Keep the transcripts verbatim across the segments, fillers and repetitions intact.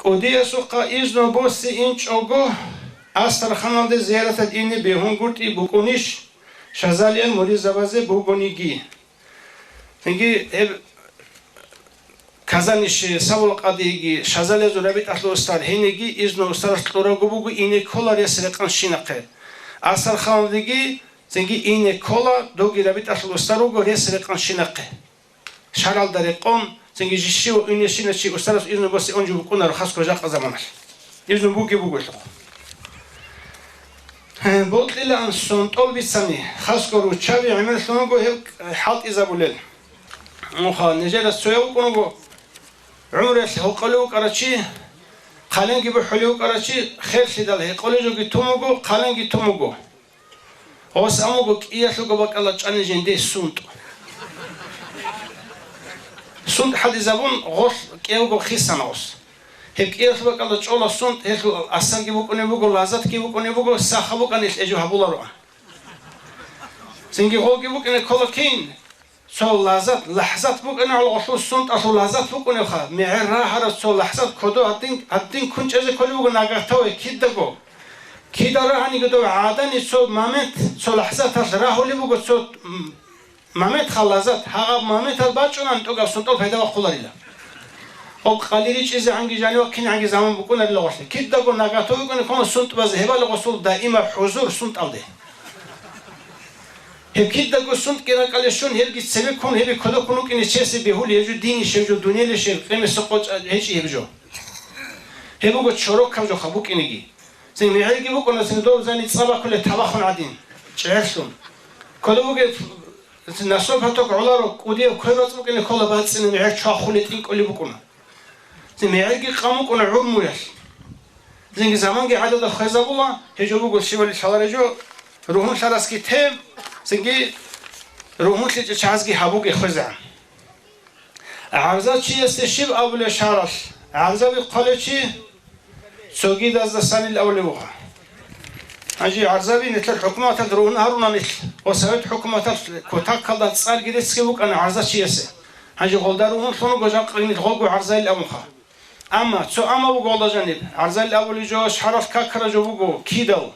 КӀудиясухъа изну босе инчӀого, Астраханалде зияраталде ине бегьунгутӀи букӀунищ, Шазалиял муридзабазе бугониги? Цинги гьеб Казанище Савул къадиги, Шазалиязул рабитӀалъул устар гьениги изну устаралъ кьурабго буго, ине ккола рес рекъанщинахъе. Астраханалдеги цинги ине ккола, доги рабитӀалъул устар вуго рес рекъанщинахъе. Шаралда рекъон, цинги жиги щив инещинав чи устарас изну босе унжи букӀунаро хасго жакъа заманалъ. Изну буги бугелъул. Гье, бокьилаан СунтӀул бицани, хасго руччаби гӀемерлъун вуго гьеб хӀалтӀизабулел. Муха, нижерас цояв вукӀун вуго, гӀумруялъ гьекъолев вукӀарав чи, хъаленги бухӀулев вукӀарав чи, херлъидал гьекъолеб жоги тун вуго, хъаленги тун вуго. Гъос амуго кӀиялъулго бакӀалда чӀани жинде сунтӀ. СунтӀ хӀалтӀизабун гъолъ кӀевго хисана гъос. Гьеб кӀиялъул бакӀалда чӀола сунтӀ, гьелъул асарги букӀунеб буго, лаззатги букӀунеб буго, сахаб букӀанилъ гьечӀо гьабулароан. Цинги гъоги букӀине ккола кин? Цо лаззат, лахӀзат букӀана гӀоло гъолъул сунтӀалъул лаззат букӀунебха, мегӀер рагьараб цо лахӀзат кодо гьадин, гьадин кунчӀезе кколеб буго нагагь таве кидаго. Кида рагьаниги дов гӀадани цо момент, цо лахӀзаталъ рагьулеб буго цо, м, моментха лаззат, гьагъаб моментал бачӀунани тӀокӀаб сунтӀал пайда бахъуларила. Гъоб къали ричӀизегӀанги жанивахъинегӀанги заман букӀунарила гъолъе. Кидаго нагагь таве вукӀине ккола сунтӀбазе, гьебали гъосул даима хӀузур сунтӀалде. Гьеб кидаго сунтӀги ракӀалде щун, гьебги цебе ккун, гьебги кодо ккун вукӀине чиясе бегьулеб жо, динищ гьеб жо, дунелищ гьеб, къемисеб къо чӀа-, гьечӀи гьеб жо. Гьеб буго чорокаб жоха букӀинеги. Цин мегӀерги букӀуна, цин дов зани цӀа бакулеб табахун гӀадин, чӀегӀерлъун. Кодо бугеб, цин насоб гьаток гӀоларо, кӀудияб квер бацӀ букӀине ккола бацӀцӀине, мегӀер чвахулеб тӀинкӀулеб букӀуна. Цин мегӀерги къан букӀуна гӀумруялъ. Цинги заманги гӀадада хвезабула, гьеб жо буго щибали лъалареб жо, ругьунлъарасги те, цинги ругьунлъичӀел чагӀазги гьабуге хвезегӀан. ГӀарза чиясде щиб абулеб шаргӀалъ? ГӀарзаби хъвалев чи цогидаздасанил абулеб буго. Гьанже гӀарзаби нилъер хӀукуматалъ ругьун гьаруна нилъ, ва Совет хӀукуматалъ кутакалда цӀарги реццги букӀана гӀарза чиясе. Гьанже гъолда ругьунлъун руго жакъа нилъ гъолго гӀарзайил абунха. Амма цо амма буго гъолда жаниб, гӀарзайил абулеб жо шаргӀалъ какараб жо буго кидал,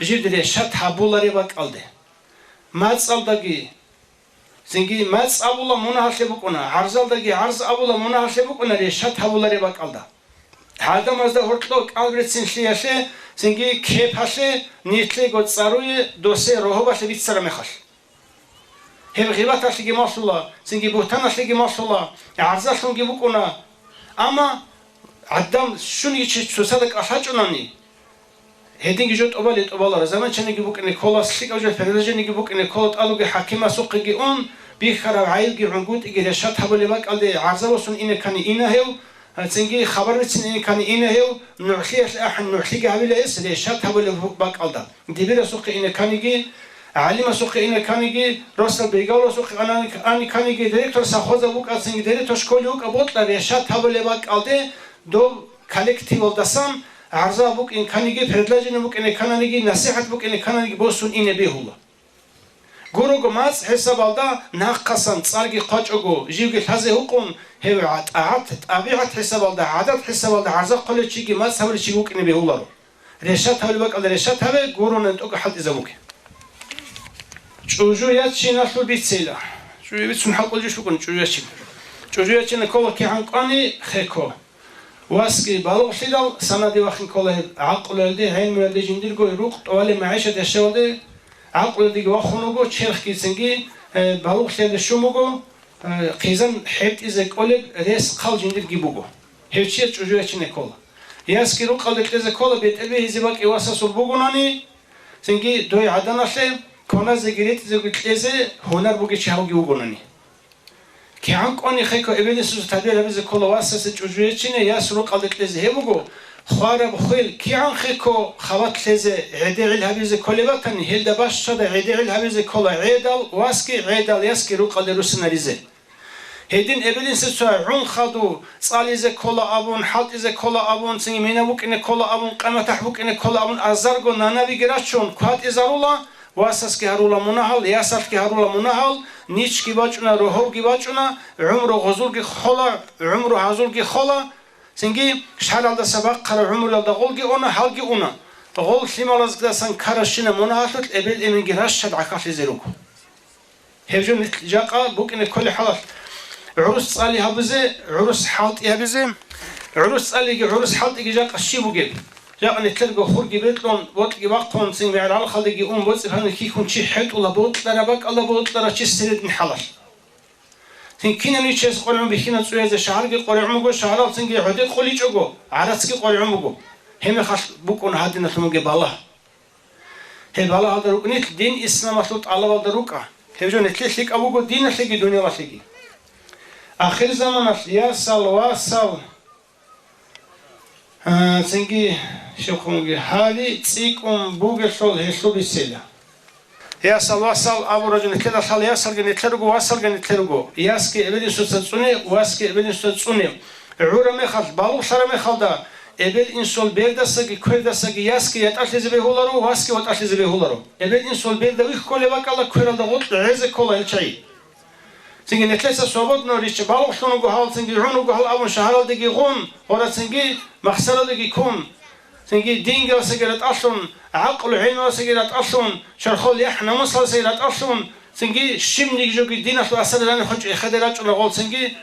жиб решат гьабулареб бакӀалде. МацӀалдаги, цинги мацӀ абула мунагьалъе букӀуна, гӀарзалдаги гӀарз абула мунагьалъе букӀуна решат гьабулареб бакӀалда. ГӀадамазда гьоркьоб кӀалберцинлъиялъе, цинги кепалъе, нилъего цӀаруе, досе рогьобалъе бицараб мехалъ. Гьеб гъибаталъеги малъула, цинги бугьтаналъеги малъула, гӀарзалъунги букӀуна. Амма гӀадам щуниги чи цоцазда кӀалъачӀунани, гьединги жо тӀубали тӀубалара, заманчаниги букӀине ккола, лъикӀаб жо предложениеги букӀине ккола, тӀалуги хӀакимасухъеги ун, бихьараб гӀайибги гӀунгутӀиги решат гьабулеб бакӀалде гӀарза босун ине ккани ина гьев, цинги хабар бицин ине ккани ина гьев, нугӀлъиялъе ахӀен нугӀлъиги гьабила гьес решат гьабулеб бакӀалда. Дибирасухъе ине кканиги, гӀалимасухъе ине кканиги, росдал бегавуласухъе ани-, ани кканиги, директор совхоза вукӀа, цинги директор школе вукӀа, бокьа решат гьабулеб бакӀалде дов коллективалдасан гӀарза букӀин кканиги, предложение букӀине ккананиги, насихӀат букӀине ккананиги босун ине бегьула. Гурого мацӀ хӀисабалда нахъасан цӀарги хъвачӀого, живги лъазе гьукъун, гьев гӀа-, тӀагӀат, тӀабигӀат хӀисабалда, гӀадат хӀисабалда гӀарза хъвалев чиги мацӀ гьабулев чиги вукӀине бегьуларо. Решат гьабулеб бакӀалда решат гьабе, гурони тӀокӀаб хӀалтӀизабуге. ЧӀужу ячиналъул бицейила. ЧӀужу бицун хӀалкӀолчӀищ букӀун чӀужу ячин. ЧӀужу ячина ккола кигӀан кӀвани хеко. Васги балугълъидал санаде вахин ккола гьеб, гӀакълуялде, гӀелмуялде, жиндирго рукъ тӀолеб магӀишат яшавалде гӀакълуялдеги вахун вуго, черхгицинги, э, балугълъиялде щун вуго, э, хъизан хӀетӀизе кӀолеб рес-хъал жиндирги буго. Гьев чияс чӀужу ячине ккола. Ясги рукъалде кьезе ккола, бетӀер бегьизе бакӀи васасул бугонани, цинги дой гӀаданалъе кваназеги ретӀизеги кьезе гьунар бугев чи гьавги вугонани. КигӀан кӀвани хеко эбел-инсуца тадбир гьабизе ккола васасе чӀужу ячине, яс рукъалде кьезе. Гьеб буго, хвараб хвел кигӀан хеко хабалъ лъезе, гӀедегӀил гьабизе кколеб батани, гьелда бащада гӀедегӀил гьабизе ккола гӀедал васги гӀедал ясги рукъалде руссинаризе. Гьедин эбел-инсуца гӀун хадув цӀализе ккола абун, хӀалтӀизе ккола абун, цинги мина букӀине ккола абун, къаматахӀ букӀине ккола абун, азарго нанабиги рачун, кватӀизарула, васасги гьарула мунагьал, ясалъги гьарула мунагьал, ничги бачӀуна, рогьовги бачӀуна, гӀумру гъозулги хола, гӀумру гьазулги хола, Цинги шаргӀалдаса бахъараб гӀумруялда гъолги уна, гьалги уна. Гъол лъималаздасан ккаращинаб мунагьалъулъ эбел-эменги ращад гӀахьаллъизе руго. Гьеб жо нилъ-, жакъа букӀине кколеб хӀалалъ гӀурус цӀали гьабизе, гӀурус хӀалтӀи гьабизе, гӀурус цӀалиги, гӀурус хӀалтӀиги жакъа щиб бугеб? Жакъа нилъерго хурги бекьун, бокьги бахъун, цин мегӀералхалдеги ун, боцӀи-пани хьихьун чи хӀетӀула, бокьараб бакӀалда бокьарав чи середин хӀалалъ. Цин кинав ничияс къваригӀун бихьина цӀуязе, шагьарги къваригӀун буго, шагьарал цинги гӀодекъуличӀого, гӀарацги къваригӀун буго. Гьеб мехалъ букӀун гьадиналъун бугеб балагь. Гьеб балагьалда рукӀунелъ дин исламалъул тӀалабалда рукӀа. Гьеб жо нилъее лъикӀаб буго диналъеги дуниялалъеги. Ахирзаманалъ ясал, васал, а, цинги щиб хъунги гьари цӀикӀкӀун бугелъул гьелъул бицела. Ясал, васал абураб жо нилъеда лъала, ясалги нилъер руго, васалги нилъер руго. Ясги эбел-инсуца цӀуне, васги эбел-инсуца цӀуне. ГӀураб мехалъ, балугълъараб мехалда, эбел-инсул бердасаги квердасаги ясги ятӀалъизе бегьуларо, васги ватӀалъизе бегьуларо. Эбел-инсул берда вихьулеб бакӀалда квералда гъоркь гӀезе ккола гьел чагӀи. Цинги нилъеца свободно ричча балугълъун вуго гьал, цинги гӀун вуго гьал абун шагьаралдеги гъун, гъора цинги махсаралдеги ккун. Цинги дингиясаги ратӀалъун, гӀакълу-гӀилмуялдасаги ратӀалъун, чорхол яхӀ-намусалдасаги ратӀалъун, цинги щибниги жоги диналъул асар жанир хъвечӀо эхеде рачӀуна гъол цинги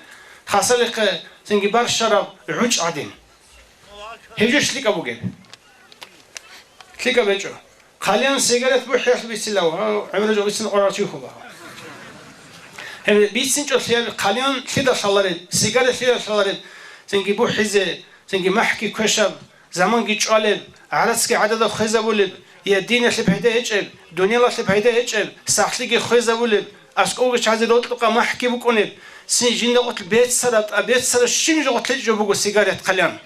хасалихъе цинги барщараб гӀучӀ гӀадин. Гьеб жо лъикӀаб бугеб? ЛъикӀаб гьечӀо. Хъалиян сигарет бухӀиялъ бицила, гьав, гӀемер жо бицин къваригӀарав чи вихьула. Гьеб бицинчӀолъиялъ хъалиян лъида лъалареб, сигарет лъида лъалареб, цинги бухӀизе, цинги махӀги квешаб, заманги чӀвалеб, гӀарацги гӀадада хвезабулеб, я диналъе пайда гьечӀеб, дуниялалъе пайда гьечӀеб, сахлъиги хвезабулеб, аскӀовги чазе рокьукъа махӀги букӀунеб, цин жинда гъорлъ беццараб, тӀа беццараб щиб жо гъорлъ гьечӀо буго сигарет хъалиян.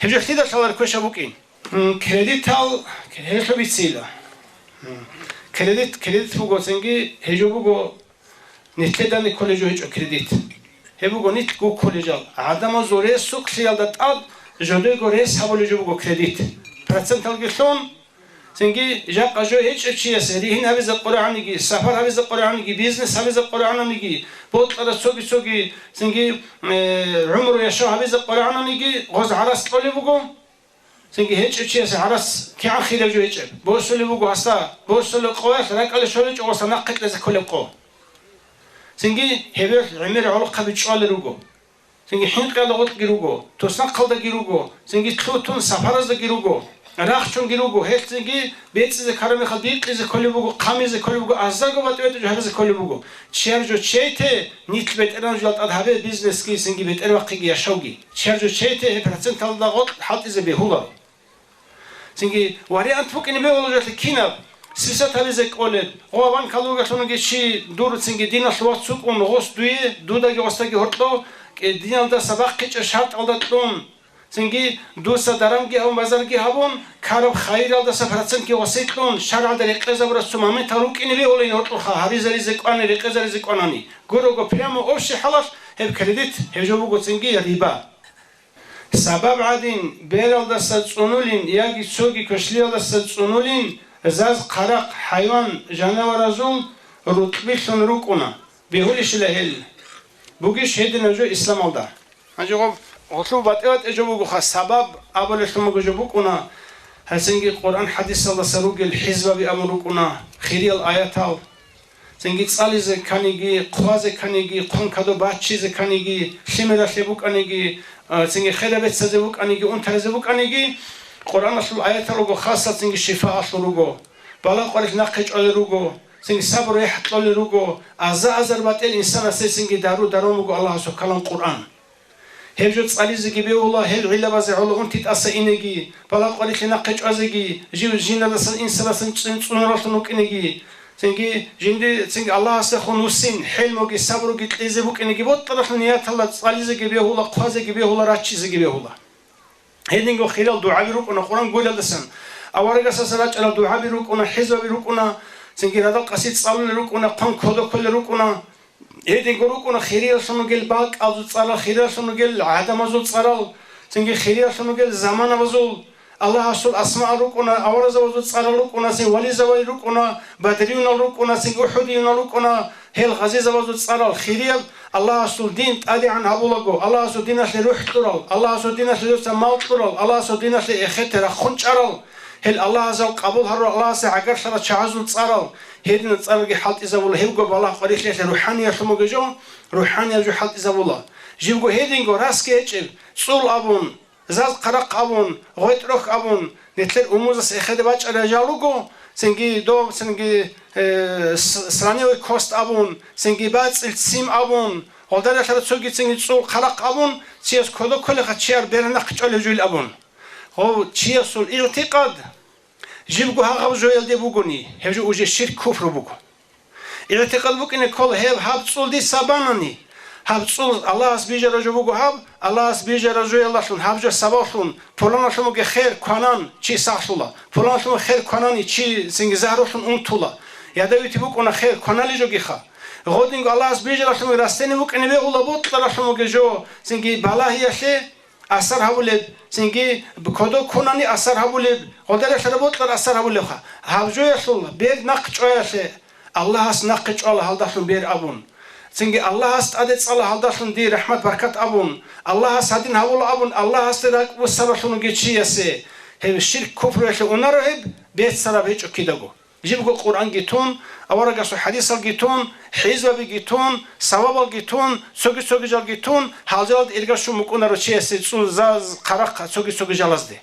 Гьеб жо лъида лъалареб квешаб букӀин? М, кредитал гьелъул бицила. М, кредит, кредит буго цинги, гьеб жо буго, нилъеда кколеб жо гьечӀо кредит. Гьеб буго нилъго кколеб жал. ГӀадамазул ресукълъиялда тӀад жодего рес гьабулеб жо буго кредит. Проценталги лъун, цинги жакъа жо гьечӀев чиясе ригьин гьабизе къваригӀаниги, сапар гьабизе къваригӀаниги, бизнес гьабизе къваригӀаниги, бокьараб цоги-цоги, цинги, э, гӀумру яшав гьабизе къваригӀаниги, гъоз гӀарац кьолеб буго. Цинги гьечӀев чиясе гӀарац кигӀан хирав жо гьечӀеб? Босулеб буго гьасда, босулеб къоялъ ракӀалде щолечӀо гъосда нахъе кьезе кколеб къо. Цинги гьебелъ гӀемер гӀолохъаби чӀвалел руго. Цинги хӀинкъиялда гъоркьги руго, туснахъалдаги руго, цинги лъутун сапараздаги руго, рахчунги руго, гьелъ цинги бецӀизе ккараб мехалъ бикъизе кколеб буго, хъамизе кколеб буго, азарго батӀи-батӀи жо гьабизе кколеб буго. Чияр жо чейте, нилъ бетӀергьан жал тӀад гьабе бизнесги, цинги бетӀервахъиги яшавги. Чияр жо чейте, гьеб проценталда гъоркь хӀалтӀизе бегьуларо. Цинги вариант букӀине бегьула жолъи кинаб, сисат гьабизе кӀолеб, гъо банкалда вугелъунги чи дур цинги диналъ вац вукӀун гъос дуе, дудаги гъосдаги гьоркьо кӀе-, диналдаса бахъичӀеб шартӀалда кьун, цинги дуца дарамги гьабун, базарги гьабун, ккараб хайиралдаса процентги гъосе кьун, шаргӀалда рекъезабураб цо моментал рукӀине бегьулин гьоркьоха гьабизаризе кӀвани, рекъезаризе кӀванани. Гурого прямо общий хӀалалъ гьеб кредит, гьеб жо буго цинги риба. Сабаб гӀадин, бералдаса цӀунулин яги цоги квешлъиялдаса цӀунулин заз-хъарахъ, хӀайван, жанаваразул рукьбилъун рукӀуна, бегьулищила гьел? Бугищ гьединаб жо исламалда? Гьанже гъоб гъолъул батӀи-батӀи жо бугоха, сабаб абулелъун буго жо букӀуна, гьасинги Къуръан-хӀадисалдаса ругел хӀизбаби абун рукӀуна, хириял аятал. Цинги цӀализе кканиги, хъвазе кканиги, хъван кадо баччизе кканиги, лъимералъе букӀаниги, а, цинги хераб бецазе букӀаниги, унтаразе букӀаниги, Къуръаналъул аятал руго, хасал цинги шифаалъул руго, балагь-къварилъи нахъе чӀвалел руго, цинги сабру-яхӀ кьолел руго, аза-азар батӀел инсанасе цинги дару-дарман буго Аллагьасул калам Къуръан. Гьеб жо цӀализеги бегьула, гьел гӀиллабазе гӀоло унти тӀаса инеги, балагь-къварилъи нахъе чӀвазеги, жив жинадасан, инсанасан цӀин-, цӀунаралъун вукӀинеги, цинги жинди, цинги Аллагьасдехун вуссин, хӀелмуги сабруги кьезе букӀинеги, бокьаралъул нияталда цӀализеги бегьула, хъвазеги бегьула, раччизеги бегьула. Гьединго хирал дугӀаби рукӀуна Къуръан гурелдасан, аварагасаса рачӀарал дугӀаби рукӀуна, хӀизбаби рукӀуна, цинги радал къаси цӀалулел рукӀуна, хъван кодо кколел рукӀуна. Гьединго рукӀуна хириялъун ругел бакӀалзул цӀарал, хириялъун ругел гӀадамазул цӀарал, цинги хириялъун ругел заманабазул, Аллагьасул асмаал рукӀуна, аваразабазул цӀарал рукӀуна, цин вализавай рукӀуна, бадриюнал рукӀуна, цин ухӀудиюнал рукӀуна, Гьел гъазизабазул цӀарал хирияб, Аллагьасул дин тӀадегӀан гьабулаго, Аллагьасул диналъе рухӀ кьурал, Аллагьасул диналъе дуца мал кьурал, Аллагьасул диналъе эхете рахъун чӀарал, гьел Аллагьасул къабул гьарурал, Аллагьасе гӀагарлъарал чагӀазул цӀарал, гьединал цӀаралги хӀалтӀизабула, гьебго балагь къварилъиялъе рухӀаниялъумаги жо, рухӀанияб жо хӀалтӀизабула. Жибго гьединго расги гьечӀеб, цӀул абун, заз хъарахъ абун, гъветӀ рохь абун, нилъер умумузас эхеде бачӀарай жал руго, цинги дов, цинги, э, с-, слоневый кост абун, цинги бацӀил ццим абун, гъолдаралъара цоги цинги цӀул хъарахъ абун, чияс кодо кколеха чияр бер нахъ чӀолев жуйил абун. Гъов чиясул игӀтикъад жибго гьагъаб жоялде бугони, гьеб жо уже ширк-куфру буго. ИгӀтикъад букӀине ккола гьеб гьаб цӀул дица банани. Гьаб цӀул Аллагьас бижараб жо буго гьаб, Аллагьас бижараб жоялдалъун гьаб жо сабаблъун, пуланалъумаги хер кванан чи сахлъула, пуланалъумаги хер кванани чи цинги загьрулъун унтула. Ядовитий букӀуна хер кванали жогиха. Гъодинго Аллагьас бижаралъумаги растени букӀине бегьула бокьаралъумаги жо цинги балагьиялъе асар гьабулеб, цинги кодо ккунани асар гьабулеб, гъолдаралъара бокьар асар гьабулебха. Гьаб жоялъул бер нахъ чӀваялъе, Аллагьас нахъе чӀвала гьалдалъун бер абун. Цинги Аллагьас тӀаде цӀала гьалдалъун дир рахӀмат-баркат абун, Аллагьас гьадин гьавула абун, Аллагьасде ракӀбу сабаблъун вугев чиясе, гьеб ширк-куфруялъе унаро гьеб, беццараб гьечӀо кидаго. Жибго Къуръанги тун, аварагасул хӀадисалги тун, хӀизбабиги тун, савабалги тун, цоги-цоги жалги тун, гьалжалалда ирга щун букӀунаро чиясе цӀул, заз, хъарахъ, цоги-цоги жалазде.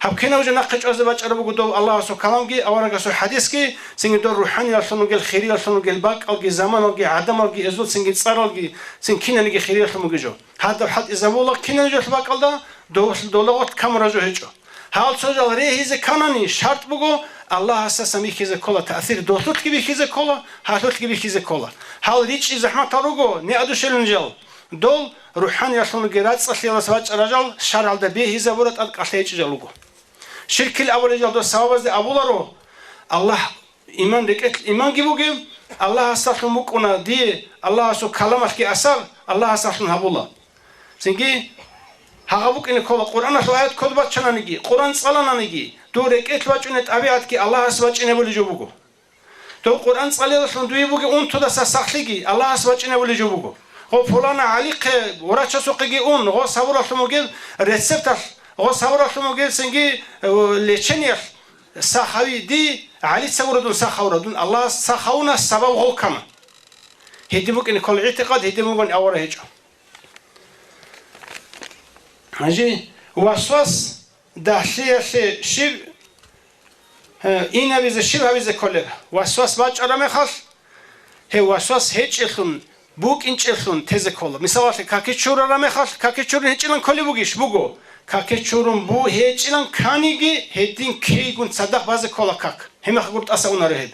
Гьаб кинаб жо нахъе чӀвазе бачӀараб буго дов Аллагьасул каламги, аварагасул хӀадисги, цинги дор рухӀаниялъун ругел, хириялъун ругел бакӀалги, заманалги, гӀадамалги, эзул цинги цӀаралги, цин кинаниги хириялъун бугеб жо. Гьадаб хӀалтӀизабула кинаб жоялъ бакӀалда, дов-, долагъот камураб жо гьечӀо. Гьал цо жал регьизе кканани, шартӀ буго, Аллагьасдасан бихьизе ккола таъсир, долъулъги бихьизе ккола, гьалъулъги бихьизе ккола. Гьал ричӀчӀи захӀматал руго, неадушелин жал. Дол рухӀаниялъунги рацӀцӀалъиялдаса бачӀарал жал шаргӀалда бегьизабураб тӀадкӀалъи гьечӀеб жал руго. Ширкил абулел жал дос савабазде абуларо, Аллагь, иман рекӀелъ иманги бугеб, Аллагьасдалъун букӀуна дие, Аллагьасул каламалъги асар, Аллагьасдалъун гьабула. Цинги гьагъа букӀине ккола, Къуръаналъул аят код баччананиги, Къуръан цӀалананиги, дур рекӀелъ бачӀунеб тӀабигӀатги Аллагьас бачӀинебулеб жо буго. Дов Къуръан цӀалелалъун дуе бугеб унтудаса сахлъиги Аллагьас бачӀинабулеб жо буго. Гъо пулана гӀалихъе врачасухъеги ун, гъо сабуралъун бугеб рецепталъ, гъо сабуралъун бугеб цинги, э, лечениялъ сахави ди, гӀалица вурадун сахавра дун, Аллагьас сахавуна, сабаб гъо ккана. Гьедин букӀине ккола игӀтикъад, гьедин бугони авара гьечӀо. Гьанже васвас дагьлъиялъе щиб, э, инабизе щиб гьабизе кколеб? Васвас бачӀараб мехалъ, гьев васвас гьечӀелъун, букӀинчӀелъун тезе ккола. Мисалалъе, каки чурараб мехалъ, каки чурун гьечӀилан кколеб бугищ? Буго. Каки чурун бу-, гьечӀилан кканиги, гьедин ккейгун цадахъ базе ккола как. Гьеб мехалъ гур тӀаса унаро гьеб.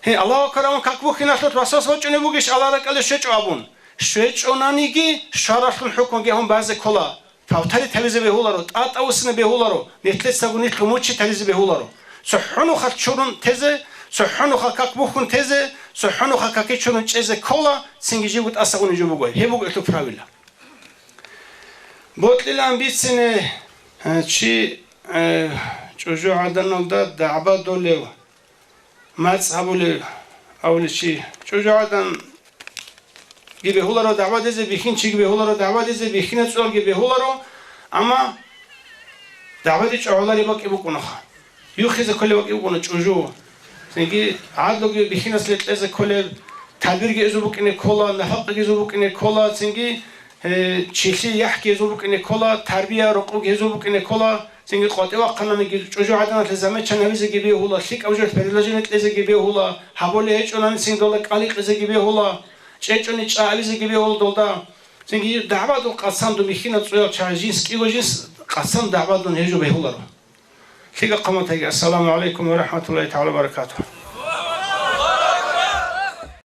Гье, Аллагьу акбар абун как бухьиналъулъ васвас бачӀунеб бугищ Аллагь ракӀалде щвечӀо абун? ЩвечӀонаниги, шваралъун хӀукмуги гьабун базе ккола. Павтарит гьабизе бегьуларо, тӀатӀа вуссине бегьуларо, нилъецаго нилъго мучить гьаризе бегьуларо. ЦохӀо нухалъ чурун тезе, цохӀо нухалъ как бухьун тезе, цохӀо нухалъ каки чурун чӀезе ккола, цинги живго тӀаса унеб жо буго. Гьеб буго гьелъул правила. Бокьилаан бицине, э, чи, э, чӀужугӀаданалда дагӀба долев, мацӀ гьабулев, авличи. ЧӀужугӀаданги бегьуларо дагӀба дизе, бихьинчиги бегьуларо дагӀба дизе, бихьинацӀулги бегьуларо, амма дагӀба дичӀо гӀолареб бакӀи букӀунаха. Юхизе кколеб бакӀи букӀуна чӀужу. Цинги гӀадлуги бихьинасде кьезе кколеб, тадбирги гьезул букӀине ккола, нафакъаги гьезул букӀине ккола, цинги, э, чилъи яхӀги гьезул букӀине ккола, тарбия рокъоги гьезул букӀине ккола. Цинги къватӀив вахъананиги, чӀужугӀаданалъе замечание гьабизеги бегьула, лъикӀаб жо предложение кьезеги бегьула, гьабулеб гьечӀонани цинги долда кӀали кьезеги бегьула, чӀечӀони чӀа абизеги бегьула долда. Цинги дагӀбадул къацандун бихьинал цӀуял чагӀи жинс кӀиго жинс къацан дагӀбадун гьежо бегьуларо. ЛъикӀа хъаматаги, ассаламу гӀалайкум ва рахӀматуллагьи тагӀала ва баракатугьу.